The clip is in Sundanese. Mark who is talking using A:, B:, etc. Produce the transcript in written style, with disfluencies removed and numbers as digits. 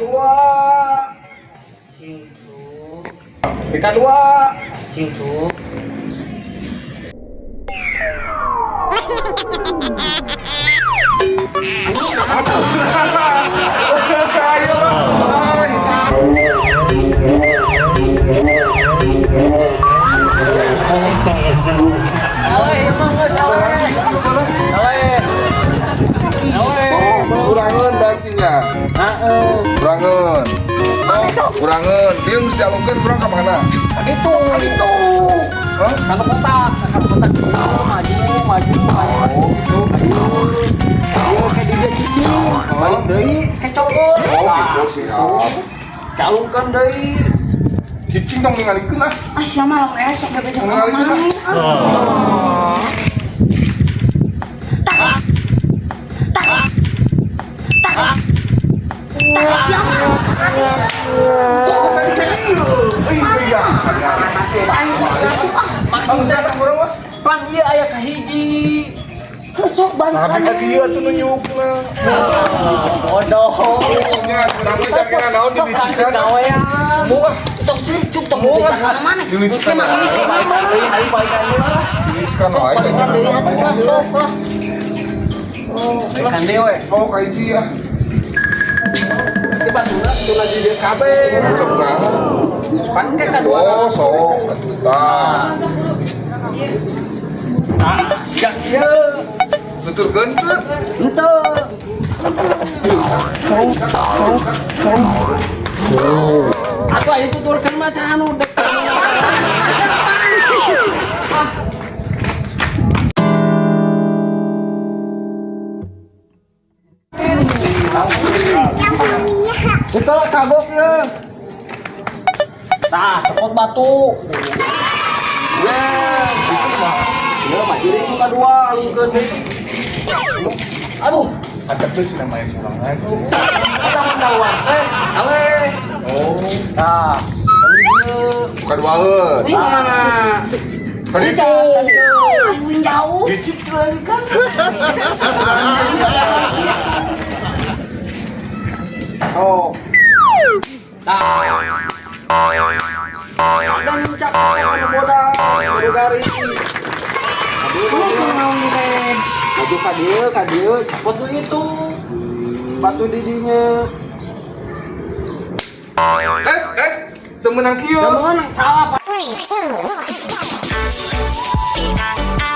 A: Dua.
B: Cingcuk.
A: Pika dua.
B: Cingcuk.
C: Kurangan berartinya.
A: Heeh.
C: Kurangan. Kurangan. Dia mesti alungkeun urang ka mana?
A: Itu.
C: Itu. Hah?
A: Kalau kotak, kalau kotak maju, maju, maju.
C: Oh, gitu.
A: Iya, kayak dia cicing. Balik deui ke cokot.
C: Oh, gitu siap.
A: Calungkeun deui.
C: Cicing dong ningalikeun ah.
B: Ah, siapa lamun esok bebe jeung
C: Ningalikeun ah.
B: Tak. Tak. Tak. Tak siapa?
C: Kok tadi cek ieu? Ih, iya.
A: Maksudnya
C: Urang mah.
A: pan ieu aya kahiji.
B: Sok balik
C: Tapi ka dieu atuh nunjukna.
A: Bodoh.
C: Nya, urang mah jangan naon dilicikan.
A: Gawean.
C: Mau ah.
B: Tong cicuk tong mana mana.
C: Dilicikan.
B: Emang ini sih
A: Balik deui, hayu balikan deui lah.
C: Dilicikan wae.
B: Balikan deui atuh lah sok lah.
A: Balikan deui we.
C: Oh, ka hiji ah.
A: Di batuna tuna di dieu kabeh.
C: Cok nah.
A: Pan ke kadua.
C: Oh, sok atuh tah.
A: Nah, ya ieu.
C: Tuturkeun teu?
A: Henteu. Atuh aya tuturkeun mah saha nu dek. Itu lah kagok ya. Tah, copot batu. Nah, gitu mah. Ieu mah diri nu kadua alungkeun deui. Aduh,
C: Ada teu cenah main sorangan.
A: eta mah keluar teh. Ale.
C: Oh,
A: Tah, ieu.
C: bukan waeun.
B: Ini mana?
C: Ka ditu.
B: Aing jauh.
C: Dicik
A: Lagi kan. Oh. Tah. Dan cak bodas, kudu garis. Aduh, maju ka dieu, ka dieu, copot nu itu. Batu didinya.
C: Eh, eh, teu meunang kieu.
A: Teu meunang salah, Pak.
D: 3, 2, 1.